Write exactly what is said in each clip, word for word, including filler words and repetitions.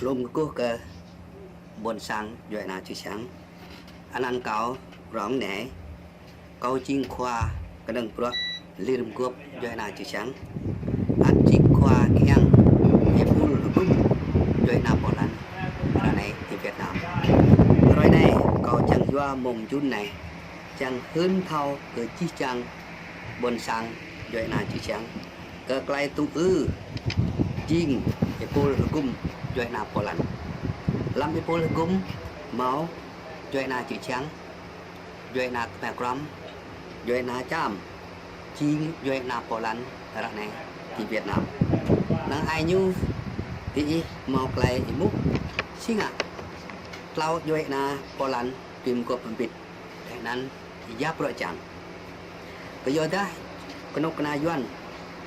Lŏm kơkuh kơ ƀôn sang djuai ana čư̆ čhiăng. Anăn kâo rŏng anai, kâo jing khua kơnơ̆ng bruă lir mguôp djuai ana čư̆ čhiăng. Ăt jing khua kiăng êpul hơgŭm djuai ana pô lăn ră anai ti Việt Nam. Hrơi anai kâo čang yua mông jun anai, čang hưn thâo kơ jih jang ƀôn sang djuai ana čư̆ čhiăng kơ klei tŭ ư jing êpul hơgŭm djuai ana pô lăn. Lăm êpul hơgŭm hmâo djuai ana čư̆ čhiăng, djuai ana Khmer Krom, djuai ana Čam, jing djuai ana pô lăn ră anai ti Việt Nam. Năng ai ñu diih hmâo klei êmuh, si ngă tlâo djuai ana pô lăn bi mguôp hơbĭt, laih anăn ya bruă čang. Kơyuadah kơnuk kơna Yuăn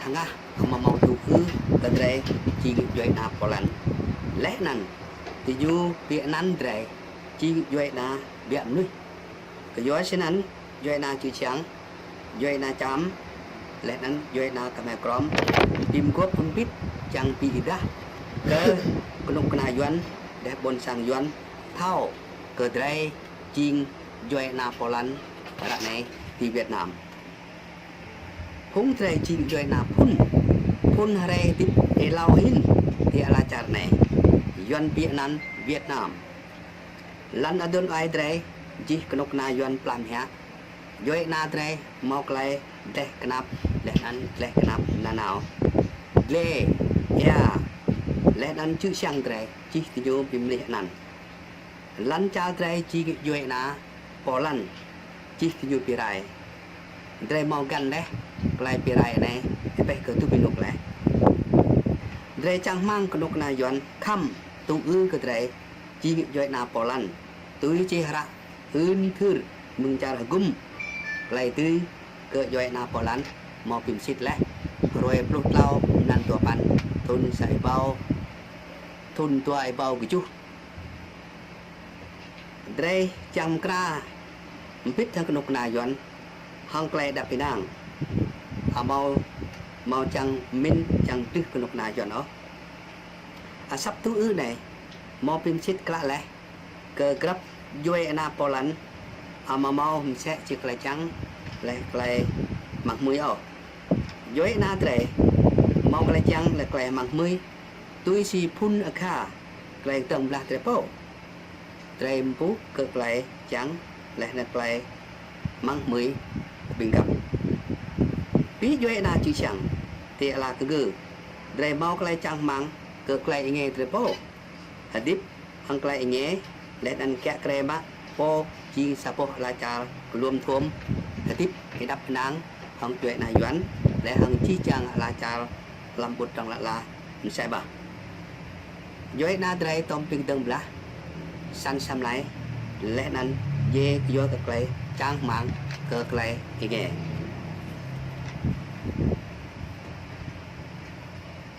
hơngah amâo hmâo tŭ ư kơ drei jing djuai ana pô lăn. Laih anăn diñu bi anăn drei jing djuai ana biă mnuih. Kơyua snăn djuai ana čư̆ čhiăng, djuai ana Čam, laih anăn djuai ana Khmer Krom bi mguôp hơbĭt čang bi êdah kơ kơnuk kơna Yuăn, laih ƀôn sang Yuăn thâo kơ drei jing djuai ana pô lăn ră anai ti Việt Nam. Phung drei jing djuai ana phŭn, phŭn hrơi hơdip êlâo hĭn ti ala čar anai, Yuăn bi anăn Việt Nam. Lăn adŭn ai drei jih kơnuk kơna Yuăn plah mơhiă. Djuai ana drei hmâo klei dleh knap, laih anăn dleh knap nanao. Dlê, ia, laih anăn čư̆ čhiăng drei jih diñu bi mlih anăn. Lăn čar drei jing djuai ana pô lăn, jih diñu bi rai. Drei hmâo găn laih klei bi rai anai, êbeh kơ tŭ bi nuk laih. Drei čang hmăng kơnuk kơna Yuăn khăm tŭ ư kơ drei jing djuai ana pô lăn. Tui čih hră hưn thưr mơ̆ng čar hơgŭm klei dưi kơ djuai ana pô lăn hmâo bi msĭt laih, hrơi pluh tlâo mlan dua păn, thŭn sa êbâo, thŭn dua êbâo kjuh. Drei čang mkra mbĭt hăng kơnuk kơna Yuăn hăng klei đăp ênang. Amâo hmâo čang mĭn čang dưh kơnuk kơna Yuăn ôh. Asăp tŭ ư anai hmâo bi msĭt klă laih kơ grăp djuai ana pô lăn amâo hmâo msĕ si klei čiăng laih klei hmăng hmưi ôh. Djuai ana drei hmâo klei čiăng laih klei hmăng hmưi tui si phŭn akha klei kơdơ̆ng blah drei pô. Drei mpŭ kơ klei čiăng laih anăn klei hmăng hmưi ƀing găp. Bi djuai ana čư̆ čhiăng ti ala kơ gơ̆, drei hmâo klei čang hmăng kơ klei êngiê drei pô. Hơdip hăng klei êngiê, laih anăn kiă kriê mă pô jing sa boh ala čar kluôm dhuôm hơdip êđăp ênang hăng djuai ana Yuăn, laih hăng jih jang ala čar lăm ƀut dŏng lă la msĕ bah. Djuai ana drei tŏm ƀing kơdơ̆ng blah, săn samlai, laih anăn djiê kyua kơ klei čang hmăng kơ klei êngiê.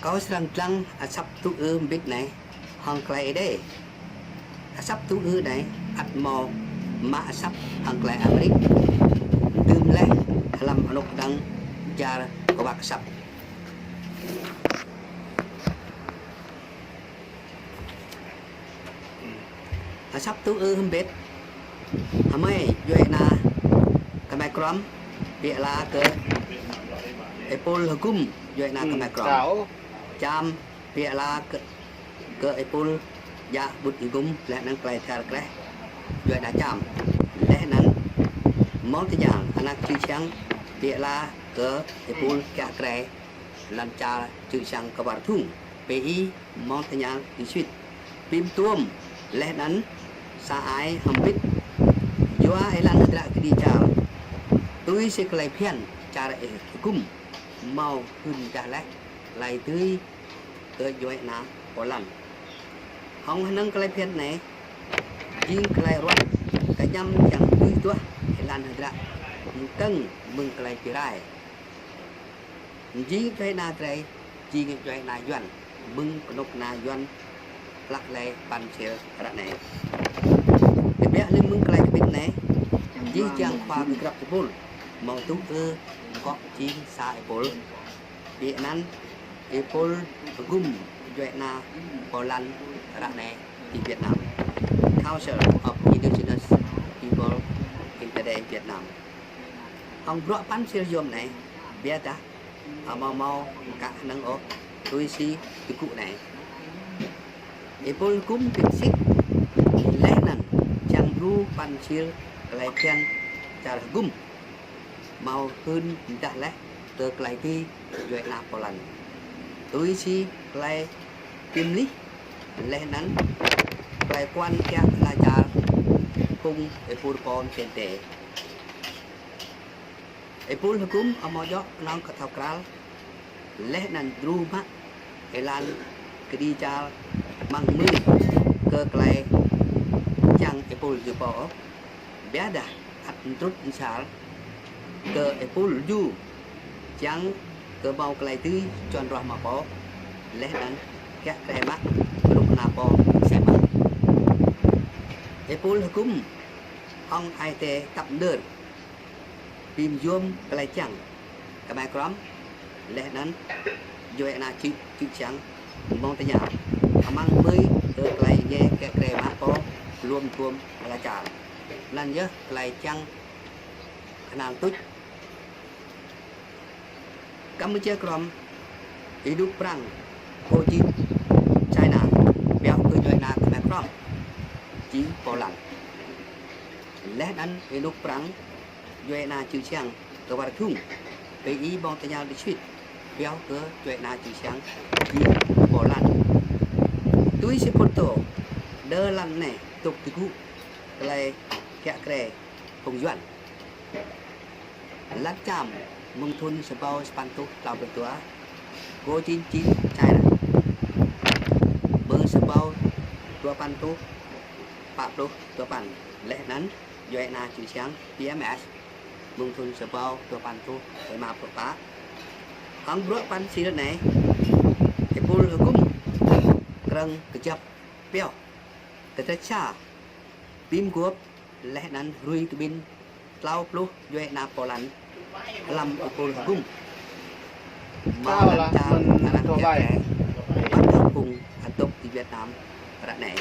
Kâo srăng dlăng asăp tŭ ư mbĭt anai hăng klei Êđê. Asăp tŭ ư anai ăt hmâo mă asăp hăng klei Amêrik dưm laih hlăm anôk dăng jar kwak asăp. Asăp tŭ ư mbĭt, hơmơi djuai ana Khmer Krom bi ala kơ êpul hơgŭm djuai ana Khmer Krom. Čam bi ala kơ, kơ êpul djă ƀut hơgŭm laih anăn klei thiar kreh djuai ana Čam. Laih anăn mơ̆ng tơñal anak čư̆ čhiăng bi ala kơ êpul kiă kriê lăn čar čư̆ čhiăng kwar thŭng, P I mơ̆ng tơñal Êswit. Bi mtuôm laih anăn sa ai hơmbĭt yua êlan hơdră kơđi čar. Tui si klei phiăn čar êgŭm hmâo hưn dah laih klei dưi kơ djuai ana pô lăn. Hŏng hơnơ̆ng klei phiăn anai, jing klei ruăt kñăm čiăng tui duah êlan hơdră mkơ̆ng mơ̆ng klei bi rai. Jing djuai ana drei, jing djuai ana Yuăn, mơ̆ng kơnuk kơna Yuăn hlăk lĕ păn sil ră anai. Tơbiă lĕ mơ̆ng klei kơmĭn anai, jih jang khua kơ grăp êpul, hmâo tŭ ư kŏ jing sa êpul. Bi anăn êpul hơgŭm djuai ana Poland ră anai ti Việt Nam. Council of Indigenous People in Today Vietnam. Hăng bruă păn sil yôm anai, biă dah, hmâo hmâo kah năng ôh, tui si tơgŭ anai. Êpul hơgŭm pit sĭt, laih anŭn čang djru păn sil tơlơi phiăn čar hơgŭm. Hmâo hưn mơdah laih kơ tơlơi tui djuai ana Poland. Tui si tơlơi pơmlih, laih anŭn tơlơi kuan kiăng ala čar phung êpul pô tơnte. Êpul hơgŭm hmâo djơ̆ kơnơ̆ng kơ thâo krăn, laih anŭn djru mă êlan kơđi čar mơ̆ng mơ̆ng kơ tơlơi čang êpul djru pô. Biă dah ăt mơtrut mơsal kơ êpul djru čang kơ hmâo tơlơi tui čuăn ruah mă pô, laih anŭn kiăng krê mă kơnuk kơna pô sĕ mă. Êpul hơgŭm hăng ai tê tăp nơr pim yôm tơlơi čang kơmai krŏm, laih anŭn djuai ana čư̆, čư̆ čang mơ̆ng tơña. Amăng mơi tơlơi ñe kiăng krê mă pô lŏm tuôm ala čar. Anŭn yơh tơlơi čang kơnang tuč. Kampuchia krŏm, ênuk Prăng, Cochin, China, pioh kơ djuai ana kơmai krŏm, jing Poland. Laih anŭn ênuk Prăng, djuai ana čư̆ čang kơ war thung, pê i mơ̆ng tơña Đức Suyết, pioh kơ djuai ana čư̆ čang, jing Poland. Tui si photo, đơ lăn anai, tŭk tơgŭ, tơlơi kiăng krê phung Yuan. Lăn Čam mơ̆ng thun sa rơbâo sapăn rơtuh klâo pluh dua, Cochin China mơ̆ng sa rơbâo dua păn rơtuh pă pluh dua păn, laih anŭn djuai ana čư̆ čang P M S mơ̆ng thun sa rơbâo dua păn rơtuh rơma pluh pă. Hăng bruă păn sil anai, êpul hơgŭm krơ̆ng kơjăp pioh kơ tơlơi sa pim guôp laih anŭn hrui kơ ƀing klâo pluh djuai ana Poland hlăm êpul hơgŭm. Hmâo lăn čar arăng kiăng krê păn tơpŭng adôk ti Việt Nam ră anai.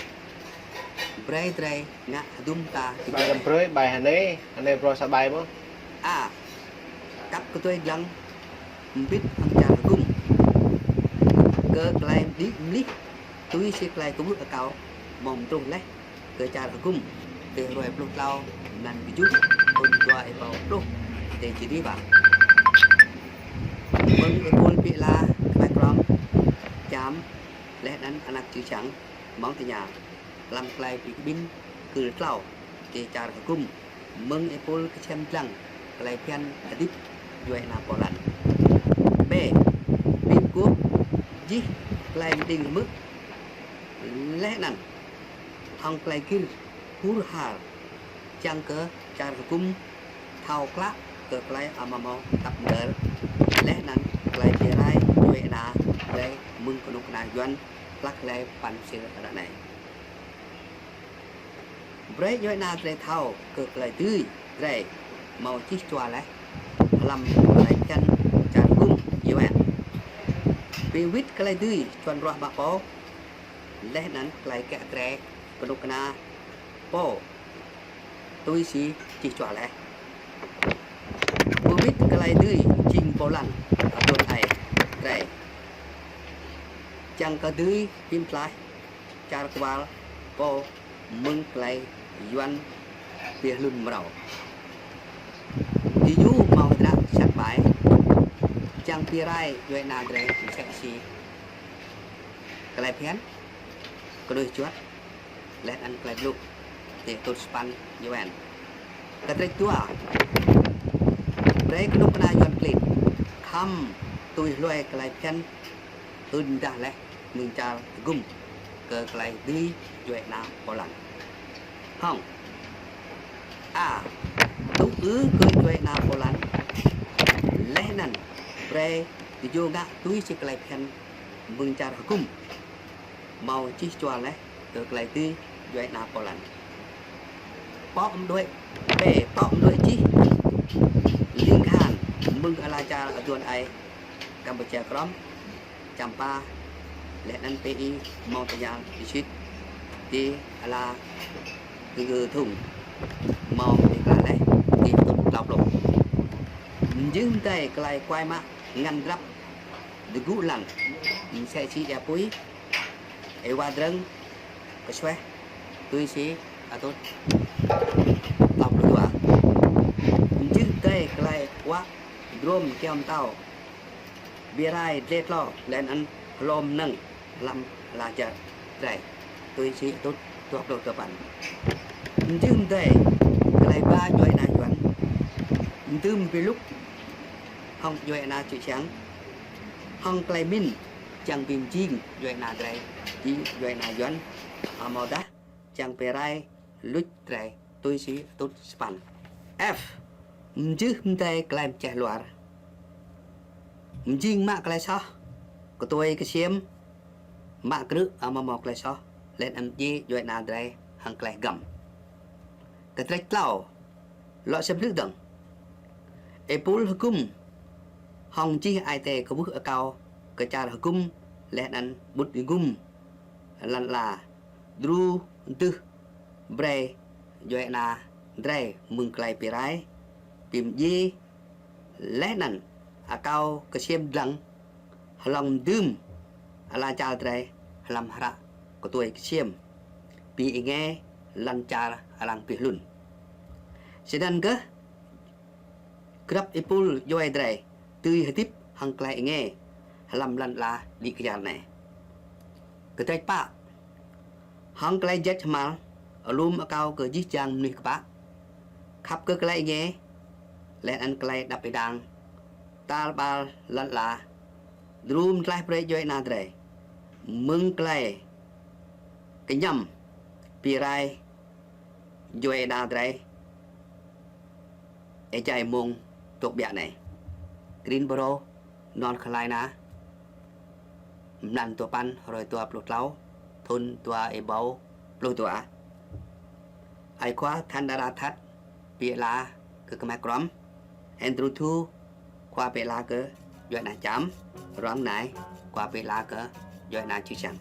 Brơi drơi ngă hơdôm ta ti ƀai. Brơi ƀai hơnai, hơnai brơi sa ƀai mơ̆? A. Kăp kơtuai glăng mbĭt hăng čar hơgŭm kơ tơlơi đĭ mlih tui si tơlơi kơƀut akâo hmâo mơtruh laih kơ čar hơgŭm tơl hrơi pluh klâo mlan kơjuh thun dua rơbâo pluh tơl Geneva. Mơ̆ng êpul pĭ la kơmai krŏm Čam laih anŭn anak čư̆ čang mơ̆ng tơña hlăm tơlơi pĭ kơ ƀing kơ klâo tơl čar hơgŭm mơ̆ng êpul kơčem glăng tơlơi phiăn hơdip djuai ana Poland. B. Pĭ kơ jih tơlơi mơđing hmư̆ laih anŭn hăng tơlơi gir hur har čang kơ čar hơgŭm thâo klă kơ tơlơi amăng mơ̆ tăp mơdơr laih anŭn tơlơi bi rai djuai ana drơi mơ̆ng kơnuk kơna Yuan hlăk tơlơi păn sil ră anai. Brơi djuai ana drơi thâo kơ tơlơi dưi drơi hmâo čih čua laih hlăm tơlơi phiăn čar hơgŭm Yuan. Bi wĭt tơlơi dưi čuăn ruah mă pô laih anŭn tơlơi kiăng krê kơnuk kơna pô tui si čih čua laih. Bi wĭt tơlơi dưi jing Poland adon ai drơi čang kơ dưi pim tlaih čar kwar pô mơ̆ng tơlơi Yuan pioh lun mrâo. Ti ñu hmâo hơdră sat ƀai čang bi rai djuai ana drơi msĕ si tơlơi phiăn, kơnuih juăt laih anŭn tơlơi blŭ tơl tŭt sapăn Yuan. Kơtrĕč dua, brơi kơnuk kơna Yuan klin khăm tui hluai tơlơi phiăn hưn mơdah laih mơ̆ng čar hơgŭm kơ tơlơi dưi djuai ana Poland. Hăng A. Tŭ ư kơ djuai ana Poland laih anŭn brơi tơju ngă tui si tơlơi phiăn mơ̆ng čar hơgŭm hmâo čih čua laih kơ tơlơi dưi djuai ana Poland. Pŏk mơđuaĭ, B. Pŏk mơđuaĭ čih ling khan mơ̆ng ala čar adon ai Kampuchia krŏm, Čăm Pa, Laih anŭn P I mơ̆ng tơña Isit ti ala kơ gơ thung mơ̆ng ti kla laih ti tŭt klâo pluh. Mjưh mdei klai kuai mă ngăn drăp dơgŭ lăn, msĕ si ia pui, ê wa drơng, kơsueh, tui si atŭt klâo pluh dua. Mjưh mdei klai kuă drôm kiao mtâo, bi rai dle tlô laih anŭn hlô mơnơ̆ng hlăm ala čar drei, tui si atŭt dua pluh dua păn. Mjưh mdei klai ba djuai ana Yuan, mdưm bi lŭk hăng djuai ana čư̆ čhiăng, hăng klai min čang bi mjing djuai ana drei či djuai ana Yuan, hmâodah čang bi rai luč drei, tui si atŭt sapăn. F. Mjưh mdei klai mčeh luar, mjing mă klai soh, kơtuai kơsiêm, mă krư̆ hmâo mơ̆ klai soh, laih anŭn mdjai djuai ana drei hăng klai hơgăm. Kơdrĕč tlâo, lŏ sem blư̆ dơ̆ng. Êpul hơgŭm hăng čih ai tê kơwưh akâo kơ čar hơgŭm laih anŭn ƀut êgŭm lăn ala, dru dưh brei djuai ana drei mơ̆ng klai bi rai, bi mdjai, laih anŭn akâo kơsiêm dlăng hlŏng mdưm ala čar drei hlăm hră kơtuai kơsiêm, bi êngiê lŏn čar arăng bi hlŭn. Snăn kơh grăp êpul djuai drei dưi hơdip hăng klai êngiê hlăm lŏn ala đĭ kyar anai. Kơdrĕč pă, hăng klai jĕč hmăl, alum akâo kơ jih jang mơnuih kơpă, khăp kơ klai êngiê, laih anŭn klai đăp êđang, tal ƀal lŏn ala, dru mtlaih brei djuai ana drei mơ̆ng klai kơñăm bi rai djuai ana drei êjai mông tŏk ƀiă anai. Green Boro, North Carolina, mlan dua păn, hrơi dua pluh tlâo, thŭn dua êbâo pluh dua. Ai khua than đara that, bi ala kơ kơmai krăm, Andrew Thu, khua bi ala kơ djuai ana Čam, Rong Nai, khua bi ala kơ djuai ana čư̆ čhiăng.